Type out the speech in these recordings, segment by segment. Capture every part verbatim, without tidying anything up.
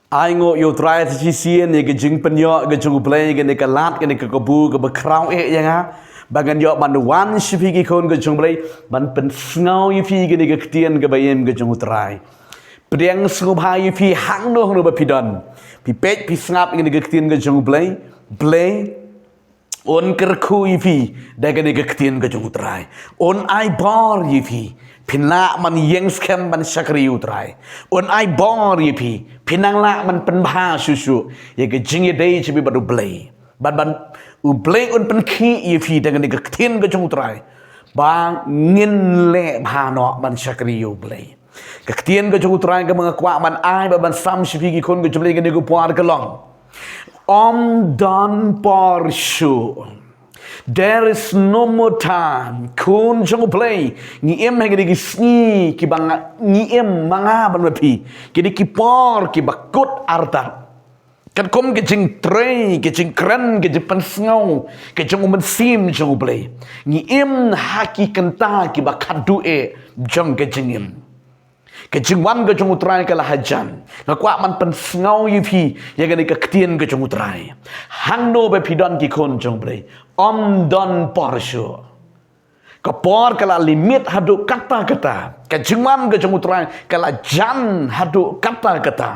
Ai nguh ïa U Trai sa shisien ïa ka jingpynïoh ka jong U Blei, kane ka lad, kane ka kabu kaba khraw eh ïa nga, ba ngan ïoh ban wan sha phi ki khun ka jong U Blei, ban pynsngew ïa phi kane ka ktien kaba im ka jong U Trai. Pdiang sngewbha ïa phi hangno hangno ba phi don. Phi peit phi sngap ïa kane ka ktien ka jong U Blei. Blei un kyrkhu ïa phi da kane ka ktien ka jong U Trai. Un ai bor ïa phi, phin lah ban ïeng skhem ban shakri U Trai. Un ai bor ïa phi, phin nang lah ban pynbha shuh shuh ïa ka jingïadei jong phi bad U Blei. Bad ban U Blei un pynkhih ïa phi da kane ka ktien ka jong U Trai, ba ngin leh bha noh ban shakri ïa U Blei. Ka ktien ka jong U Trai kaba nga kwah ban ai bad ban sam sha phi ki khun ka jong U Blei kane ka por ka long: Ym don por shuh. There is no more time. Khun jong U Blei, ngi im ha kine ki sngi kiba nga, ngi im ma nga bad ma phi, kine ki por kiba kut artat. Katkum ka jingtrei, ka jingkren, ka jingpynsngew ka jong U Mynsiem jong U Blei, ngi im ha ki kynta kiba khadduh eh jong ka jingim. Ka jingwan ka jong U Trai ka la hajan. Nga kwah ban pynsngew ïa phi ïa kane ka ktien ka jong U Trai. Hangno ba phi don ki khun jong U Blei, ym don por shuh. Ka por ka la limit haduh katta katta. Ka jingwan ka jong U Trai ka la jan haduh katta katta.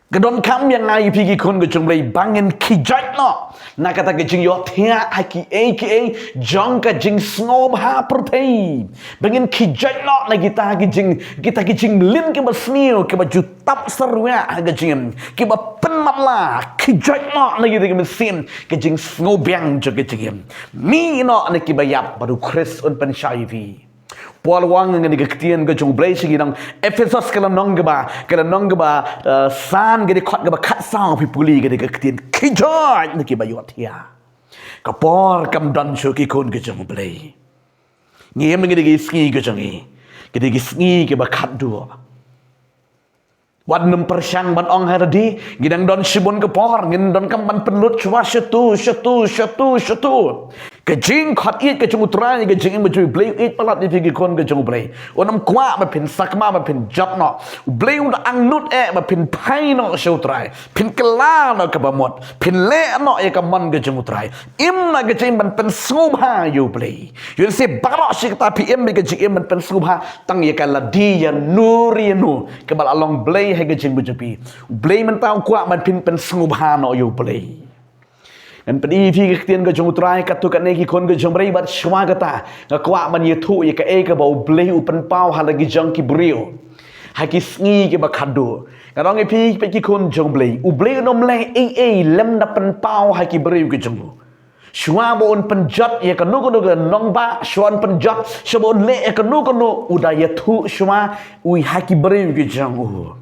Ka donkam ïa nga ïa phi ki khun ka jong U Blei ba ngin khie joit noh na kata ka jingïohthiah ha kiei kiei jong ka jingsngewbha pyrthei. Ba ngin khie joit noh na kita ki jing, kita ki jingmlien kiba sniew, kiba ju tap syrwiah ha ka jingim, kiba pynmatlah. Khie joit noh na kita ki mynsiem ka jingsngewbiang jong ka jingim. Mih noh na kiba ïap bad U Khrist un pynshai ïa phi. Paul u ong ha kane ka ktien ka jong U Blei sha ki nong Ephesos, ka lynnong kaba, ka lynnong kaba, eh, san, ka dkhot kaba khatsaw, phi pule kane ka ktien: Khie joit na kiba ïohthiah. Ka por kam don shuh ki khun ka jong U Blei. Ngi im ha kine ki sngi ka jong ngi, kine ki sngi kiba khadduh. Wat nym pyrshang ban ong ha lade, ngi dang don shibun ka por, ngin donkam ban pynlut shuwa shatu shatu shatu shatu. Ka jingkhot ïeit ka jong U Trai, ka jingim ka jong U Blei, u ïeit palat ïa phi ki khun ka jong U Blei. Un ym kwah ba phin sakma, ba phin jot noh. U Blei u da angnud eh ba phin phai noh sha U Trai, phin kylla noh kaba mut, phin leh noh ïa ka mon ka jong U Trai. Im na ka jingim ban pynsngewbha ïa U Blei. Ïohi seh baroh shi katta phi im ïa ka jingim ban pynsngewbha tang ïa ka lade, ïano re ïano kaba la long blei ha ka jingim jong phi. U Blei mynta u kwah ban phin pynsngewbha noh ïa U Blei. Ngan pyni ïa phi ka ktien ka jong U Trai katto katne ki khun ka jong U Blei, bad shuwa kata nga kwah ban ïathuh ïa kaei kaba U Blei u pynpaw ha la ki jong ki briew ha ki sngi kiba khadduh. Ngan ong ïa phi, peit ki khun jong U Blei, U Blei un ym leh ei ei lymda pynpaw ha ki briew ki jong u. Shuwa ba un pynjot ïa kano kano ka nongbah, shuwa un pynjot, shuwa ba un leh ïa kano kano, u da ïathuh shuwa u ha ki briew ki jong u.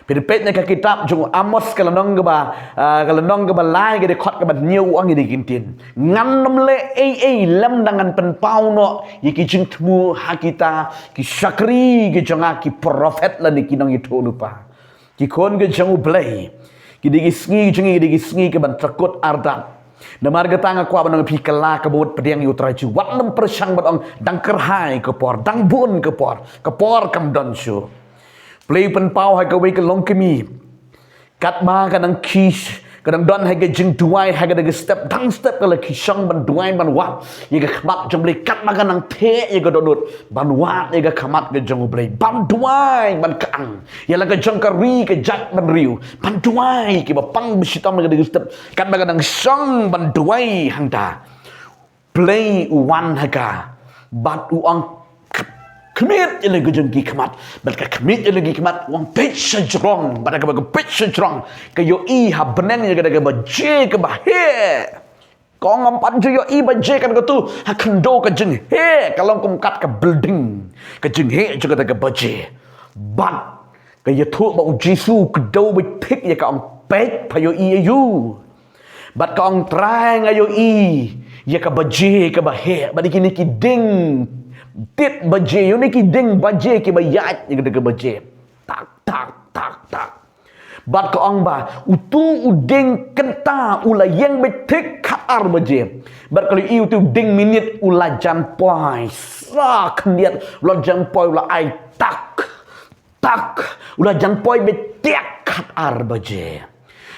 Phi da peit na ka kitab jong u Amos, ka lynnong kaba, ah, ka lynnong kaba lai, ka dkhot kaba hynñiew, u ong ïa kine ki ktien: Ngan ym leh ei ei lymda ngan pynpaw noh ïa ki jingthmu ha kita ki shakri ki jong nga, ki prophet lane ki nongïathuhlypa. Ki khun ka jong U Blei, kine ki sngi ki jong ngi, kine ki sngi kiban tyrkut artat. Namar kata nga kwah ban ong ïa phi, kylla kaba mut, pdiang ïa U Trai, wat nym pyrshang ban ong dang kyrhai ka por, dang bun ka por, ka por kam don shuh. Blei u pynpaw ha kawei ka longkmie, katba ka dang khie, ka dang don ha ka jingduwai ha kata ka step, dang step ka la khie shong ban duwai ban wad ïa ka khmat jong U Blei, katba ka dang theh ïa ka dohnud ban wad ïa ka khmat ka jong U Blei, ban duwai ban kyang ïa la ka jong ka ri ka jaitbynriew, ban duwai kiba pang ba shitom ha kata ka step, katba ka dang shong ban duwai hangta, Blei u wan ha ka bad u ong, khmied ïa la ka jong ki khmat. Bad ka khmied ïa la ki khmat, u ong, peit shajrong. Bad haba ka peit shajrong, ka ïohi ha bneng ïa kata ka baje kaba heh. Ka ong, ngam pat ju ïohi baje kata kato ha khyndew, ka jingheh ka long kum kat ka building, ka jingheh jong kata ka baje. Bad ka ïathuh ba U Jisu u kdew beit thik ïa ka, ong, peit, pha ïohi aïu? Bad ka ong, Trai, nga ïohi ïa ka baje kaba heh. Bad ïa kine ki dieng tit baje, ïa kine ki dieng baje kiba ïaid ïa kata ka baje, tak tak tak tak. Bad ka ong ba utu u dieng kynta u la ïeng beit thik khatar baje. Bad ka la ïohi utu u dieng minit u la jan poi sa khyndiat, u la jan poi, u la ai tak tak, u la jan poi beit tiak khat ar baje.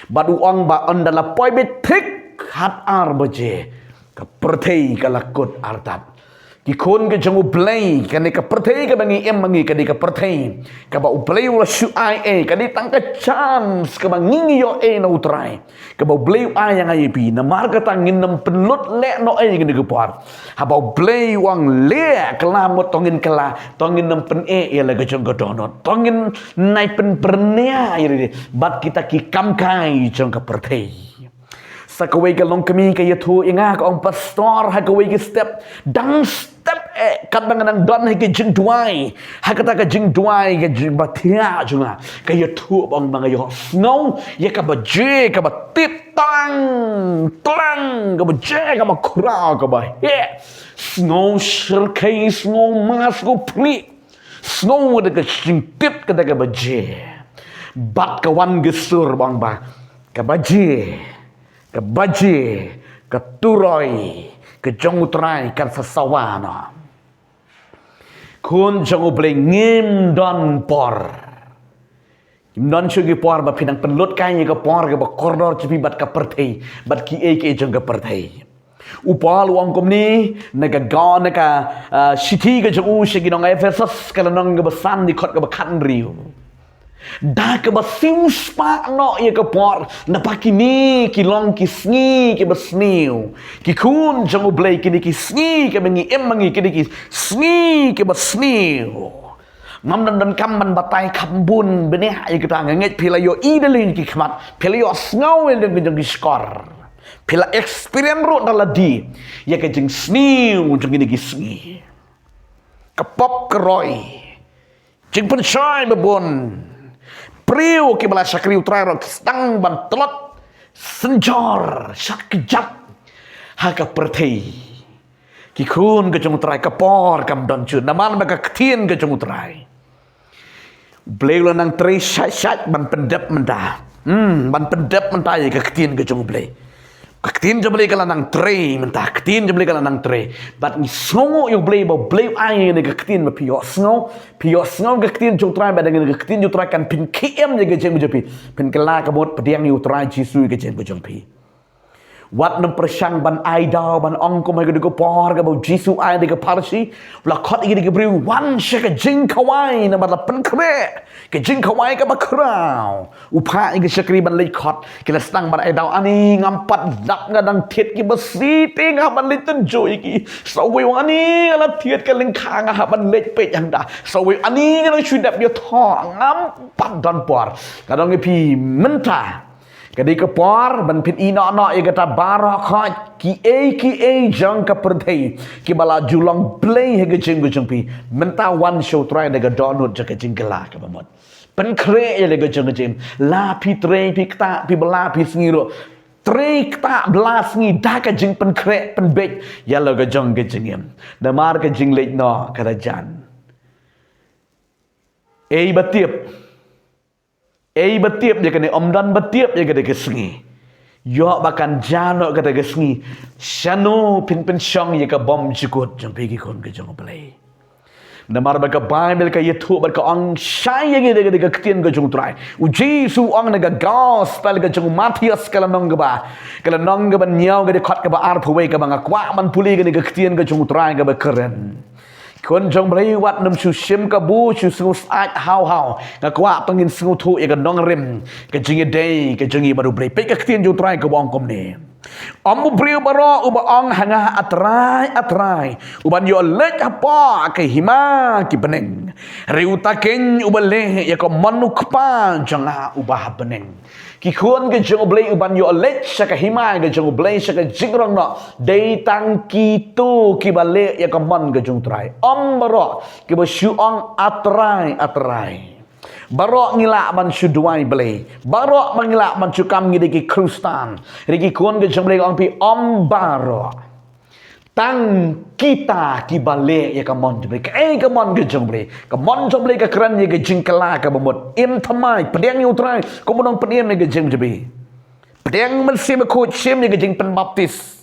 Bad u ong ba ynda la poi beit thik hat ar baje, ka pyrthei ka la kut artat. Ki khun ka jong U Blei, kane ka pyrthei kaba ngi im ma ngi, kane ka pyrthei kaba U Blei u la shu ai, eh, kane tang ka chance kaba ngi ngi ïoh, eh, na U Trai. Kaba U Blei u ai ïa nga ïa phi, namar kata ngin ym pynlut leh noh ei ïa kane ka por. Haba U Blei u ong leh, kylla mut, to ngin kylla, to ngin ym pyneh ïa la ka jong ka dohnud, to ngin nai pynbyrngia ïa lade bad kita ki kam kai jong ka pyrthei. Sa kawei ka longkmie ka ïathuh ïa nga, ka ong, pastor, ha kawei ka step, dang step, eh, katba nga dang don ha ka jingduwai, ha kata ka jingduwai, ka jingpyrkhat jong nga, ka ïathuh ba ong ba nga ïohsngew ïa ka baje kaba tip tang tlang, ka baje kaba khraw, kaba heh. Sngew shyrkhei, sngew ma, sngew pyrshah, sngew da ka jingtip kata ka baje. Bad ka wan ka sur ba ong ba ka baje, ka baje, ka turoi ka jong U Trai kan sa sawa noh. Khun jong U Blei, ngim don por. Ngim don shuh ki por ba phin nang pynlut kai ïa ka por kaba kordor jong phi bad ka pyrthei, bad kiei kiei jong ka pyrthei. U Paul u ong kumne, na ka go, na ka, ah, shithi ka jong u sha ki nong Ephesus, ka lynnong kaba san, dkhot kaba khathynriew. Da kaba siewspah noh ïa ka por, naba kine ki long ki sngi kiba sniew. Ki khun jong U Blei, kine ki sngi kiba ngi im ma ngi, kine ki sngi kiba sniew. Ngam don, donkam ban batai kham bun bniah ïa kata, nga ngeit phi la ïohi da lade ki khmat, phi la ïohsngew ïa lade ki jong ki shkor. Phi la experience ruh da lade ïa ka jingsniew jong kine ki sngi. Ka pop ka roi, jingpynshoi ba bun. Briew kiba la shakri U Trai ruh ki sdang ban tlot synjor sha kjat ha ka pyrthei. Ki khun ka jong U Trai, ka por kam don shuh, namar ba ka ktien ka jong U Trai, U Blei u la nang trei shait shait ban pyndep mynta. Hmm, ban pyndep mynta ïa ka ktien ka jong U Blei. Ka ktien jong U Blei ka la nang trei mynta, ka ktien jong U Blei ka la nang trei. Bad ngi sngewnguh ïa U Blei ba U Blei u ai ïa ka ktien ba phi ïohsngew, phi ïohsngew ka ktien jong U Trai, bad da ka ktien jong U Trai kan pynkhie em ïa ka jingim jong phi. Pynkylla ka mut, pdiang ïa U Trai Jisu ïa ka jingim jong phi. Wat nym pyrshang ban ai daw, ban ong kum ha kane ka por kaba U Jisu u ai da ka pharshi, u la khot ïa ki briew, wan sha ka jingkhawai, namar la pynkhreh ka jingkhawai kaba khraw. U phah ïa ki shakri ban leit khot, ki la sdang ban ai daw, ani ngam pat dap, nga dang thied kiba sih te nga hap ban leit tynjuh ïa ki. Sa uwei u ong ani nga la thied ka lyngkha, nga hap ban leit peit hangta. Sa uwei ani nga dang shu dep ïathoh, ngam pat don por. Nga ong ïa phi mynta, ka dei ka por ban phin ïehnoh noh ïa kata baroh khoit, kiei kiei jong ka pyrthei kiba la ju long blei ha ka jingim ka jong phi. Mynta wan sha U Trai da ka dohnud jong ka jingkylla kaba mut. Pynkhreh ïa la ka jong ka jingim. La phi trei phi ktah, phi bylla phi sngi ruh, trei ktah bylla sngi da ka jingpynkhreh pynbeit ïa la ka jong ka jingim. Namar ka jingleit noh ka la jan. Ei ba tip, ei ba tip ïa kane, ym don ba tip ïa kata ka sngi. Ïoh ba kan jan noh kata ka sngi, shano phin pynshong ïa ka bymjukut jong phi, ki khun ka jong U Blei? Namar ba ka Baibl ka ïathuh bad ka ong shai ïa ngi da ka, da ka ktien ka jong U Trai. U Jisu u ong na ka Gospel ka jong u Mathaios, ka lynnong kaba, ka lynnong kaba hynñiew, ka dkhot kaba arphew wei, kaba nga kwah ban pule kane ka ktien ka jong U Trai kaba kren. Khun jong U Blei, wat nym shu shim kabu, shu sngewsih haw haw. Nga kwah to ngin sngewthuh ïa ka nongrim ka jingïadei ka jong ngi bad U Blei. Peit ka ktien jong U Trai kaba ong kumne: Ym u briew baroh uba ong ha nga, A Trai, A Trai, u ban ïoh leit hapoh ka hima ki bneng, hynrei uta keiñ uba leh ïa ka mon U Kpa jong nga uba ha bneng. Ki khun ki jong U Blei, u ban ïoh leit sha ka hima ki jong U Blei, sha ka jingrong noh, dei tang kito kiba leh ïa ka mon ki jong U Trai. Ym baroh kiba shu ong, A Trai, A Trai. Baroh ngi lah ban shu duwai Blei, baroh ba ngi lah ban shu kam ngi dei ki Khristan, hynrei ki khun ki jong U Blei, nga ong ïa phi, ym baroh. Tang kita kiba leh ïa ka mon jong U Blei. Kaei ka mon ka jong U Blei? Ka mon jong U Blei ka kren ïa ka jingkylla kaba mut. Im thymmai, pdiang ïa U Trai kum u nongpynim ïa ka jingim jong phi. Pdiang Mynsiem Bakhuid, shim ïa ka jingpynbaptis,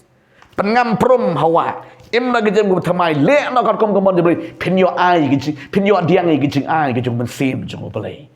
pynngam prum ha wah. Im noh ka jingim kaba thymmai, leh noh katkum ka mon jong U Blei, phin ïoh ai ka jing, phin ïoh pdiang ïa ka jingai ka jong U Mynsiem jong U Blei.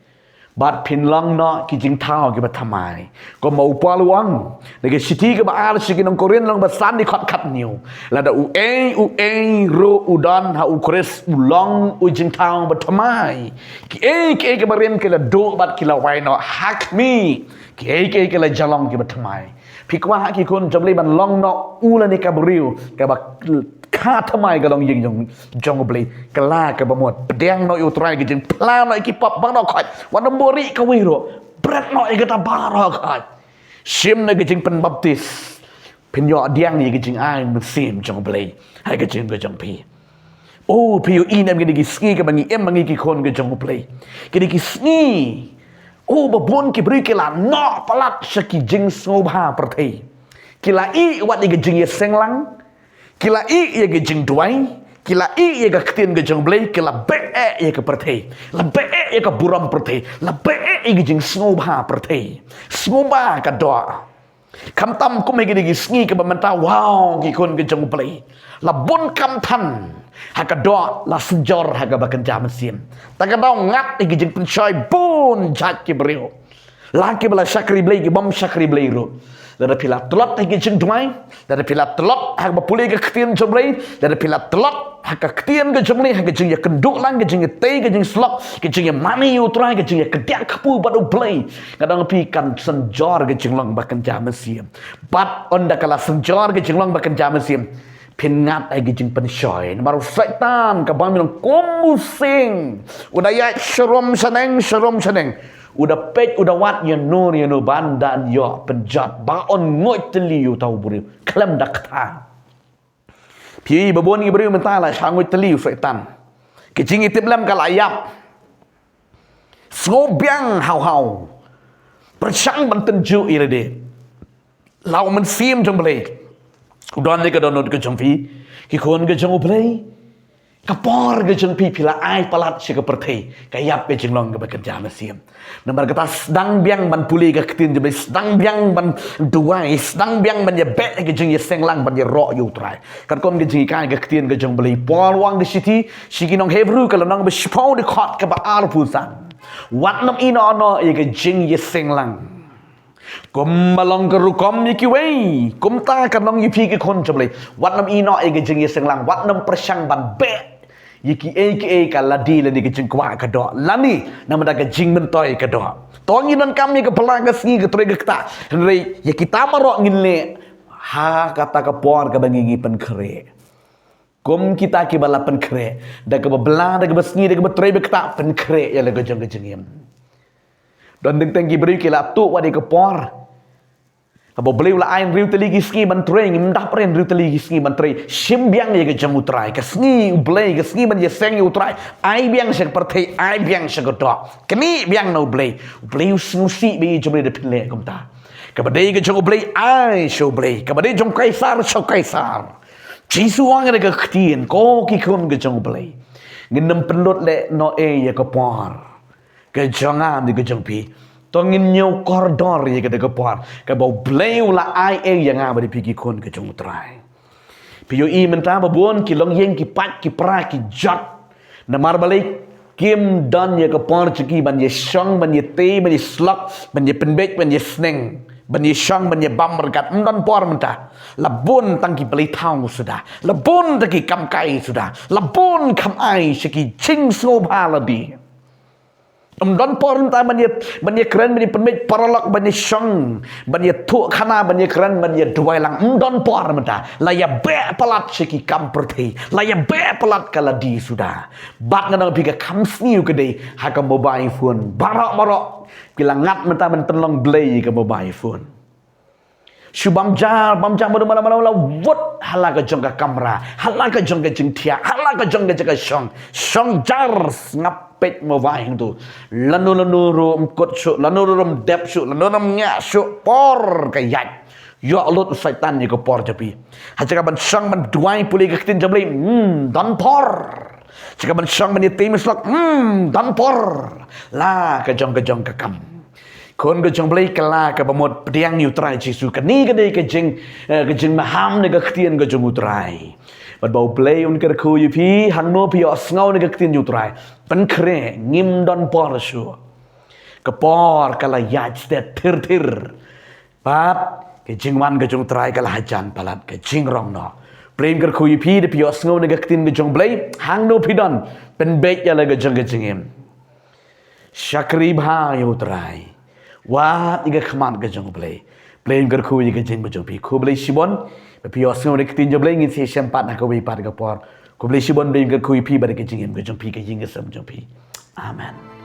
Bad phin long noh ki jingthaw kiba thymmai. Kumba u Paul u ong, na ka shithi kaba ar sha ki nong Korinth lynnong ba san dkhot khathynñiew. Lada uei uei ruh u don ha u Khrist u long u jingthaw ba thymmai. Kiei kiei kiba rim ki la duh bad ki la wai noh ha khmih. Kiei kiei ki la ïalong kiba thymmai. Phi kwah ha ki khun jong U Blei ban long noh u lane ka briew kaba kha thymmai ka longïing jong, jong U Blei. Kylla kaba mut. Pdiang noh ïa U Trai ka jingphla noh ïa ki pop, bang noh khoit. Wat nym buhrieh kawei ruh. Bret noh ïa kata baroh khoit. Shim noh ka jingpynbaptis. Phin ïoh pdiang ïa ka jingai mynsiem jong U Blei ha ka jingim ka jong phi. O, phi ïohi ne em, kine ki sngi kiba ngi im ma ngi ki khun ka jong U Blei. Kine ki sngi, o, ba bun ki briew ki la noh palat sha ki jingsngewbha pyrthei. Ki la ïeh wat ïa ka jingïaseng lang. Ki la ïeh ïa ka jingduwai. Ki la ïeh ïa ka ktien ka jong U Blei. Ki la beh eh ïa ka pyrthei. La beh eh ïa ka burom pyrthei. La beh eh ïa ka jingsngewbha pyrthei. Sngewbha ka doh. Khamtam kum ha kine ki sngi kiba mynta, wow, ki khun ka jong U Blei, la bun kam than ha ka doh, la synjor ha kaba kynja mynsiem. Ta ka daw ngat ïa ki jingpynshoi bun jait ki briew. La kiba la shakri Blei, ki bym shakri Blei ruh. Lada phi la tlot ha ki jingduwai, lada phi la tlot ha kaba pule ka ktien jong U Blei, lada phi la tlot ha ka ktien ka jong U Blei, ha ka jingïakynduh lang, ka jingïatei, ka jingsyllok, ka jingïamane ïa U Trai, ka jingïakyndiah kpu bad U Blei. Nga ong ïa phi, kan synjor ka jinglong ba kynja mynsiem. Bad ynda ka la synjor ka jinglong ba kynja mynsiem, phin ngat ïa ka jingpynshoi. Namar u Soitan ka bam ïa ngi kum u sing. U da ïaid sharum shaneng, sharum shaneng. U da peit, u da wad ïano ïano ban da ïoh pynjot. Ba un nguid tylli ïa uta u briew. Khlem da kata. Phi, ba bun ki briew mynta la shah nguid tylli u Soitan. Ka jingïatiplem ka la ïap. Sngew biang haw haw. Pyrshang ban tynjuh ïa lade. La u Mynsiem jong U Blei u don ïa ka dohnud ka jong phi. Ki khun ka jong U Blei. Ka por ka jong phi, phi la ai palat sha ka pyrthei. Ka ïap ka jinglong kaba kynja mynsiem. Namar kata sdang biang ban pule ka ktien jong U Blei, sdang biang ban duwai, sdang biang ban ïabeh ka jingïaseng lang, ban ïaroh ïa U Trai. Katkum ka jinghikai ka ktien ka jong U Blei, Paul u ong ha ka shithi sha ki nong Hebru ka lynnong ba shiphew, dkhot kaba arphew san. Wat nym ïehnoh noh ïa ka jingïaseng lang. Kumba long ka rukom ïa kiwei, kumta kan long ïa phi ki khun jong U Blei. Wat nym ïehnoh ïa ka jingïaseng lang, wat nym pyrshang ban beh ïa kiei kiei, ka lade lane ka jingkwah ka doh, lane namar da ka jingmyntoi ka doh. To ngin donkam ïa ka pla, ka sngi, ka trei, ka ktah. Hynrei ïa kita baroh ngin leh ha kata ka por kaba ngi, ngi pynkhreh. Kum kita kiba la pynkhreh da kaba pla, da kaba sngi, da kaba trei, ba ktah, pynkhreh ïa la ka jong ka jingim. Don teng teng ki briew ki la tuh wat ïa ka por. Haba U Blei u la ai hynriew tylli ki sngi ban trei, ngim dap re hynriew tylli ki sngi ban trei. Shim biang ïa ka jong U Trai. Ka sngi U Blei, ka sngi ban ïaseng ïa U Trai. Ai biang sha ka pyrthei, ai biang sha ka doh. Knieh biang na U Blei. U Blei u sngewsih bha ïa jong U Blei da phin leh kumta. Kaba dei ka jong U Blei, ai sha U Blei. Kaba dei jong u Kaisar, sha u Kaisar. Jisu u ong ha ka ktien, ko ki khun ka jong U Blei, ngin nym pynlut lehnohei ïa ka por ka jong nga bad ka jong phi. To ngin ñiew kordor ïa kata ka por kaba U Blei u la ai ei ïa nga bad ïa phi ki khun ka jong U Trai. Phi ïohi mynta ba bun ki longïing, ki pait, ki pra, ki jot. Namar balei? Kim don ïa ka por jong ki ban ïashong, ban ïatei, ban ïasyllok, ban ïapynbeit, ban ïasneng, ban ïashong, ban ïabam ryngkat. Ym don por mynta. La bun tang ki blei thaw suda. La bun tang ki kam kai suda. La bun kam ai sha ki jingsngewbha lade. Ym don por mynta ban ïa, ban ïakren, ban ïapynbeit paralok, ban ïashong, ban ïathuhkhana, ban ïakren, ban ïaduwai lang. Ym don por mynta. La ïabeh palat sha ki kam pyrthei. La ïabeh palat ka lade suda. Bad nga ong ïa phi, ka kham sniew ka dei ha ka mobile phone. Baroh baroh ki la ngat mynta ban pynlong blei ka mobile phone. Shu bam jar, bam jar, mano mano mano la wut ha la ka jong ka kamra, ha la ka jong ka jingthiah, ha la ka jong ka jaka shong. Shong jar, sngap peit mobile hangto. Lano lano ruh ym kut shuh, lano ruh ym dep shuh, lano ruh ym ñiah shuh, por ka ïaid. Ïoh lut u Soitan ïa ka por jong phi. Ha jaka ban shong ban duwai pule ka ktien jong U Blei, hmm, don por. Jaka ban shong ban ïatei, ban ïasyllok, hmm, don por. La ka jong ka jong ka kam. Khun ka jong U Blei, kylla kaba mut, pdiang ïa U Trai Jisu. Kane ka dei ka jing, eh, ka jingmaham na ka ktien ka jong U Trai. Bad ba U Blei un kyrkhu ïa phi, hangno phi ïohsngew na ka ktien jong U Trai, pynkhreh, ngim don por shuh. Ka por ka la ïaid stet thir thir. Bad ka jingwan ka jong U Trai ka la hajan palat ka jingrong noh. Blei un kyrkhu ïa phi da phi ïohsngew na ka ktien ka jong U Blei, hangno phi don, pynbeit ïa la ka jong ka jingim. Shakri bha ïa U Trai. Wad ïa ka khmat ka jong U Blei. Blei un kyrkhu ïa ka jingim ka jong phi. Khublei shibun. Ba phi ïohsngew na ka ktien jong U Blei, ngin sa ïashem pat ha kawei pat ka por. Khublei shibun, Blei un kyrkhu ïa phi bad ka jingim ka jong phi, ka ïing ka sem jong phi. Amen.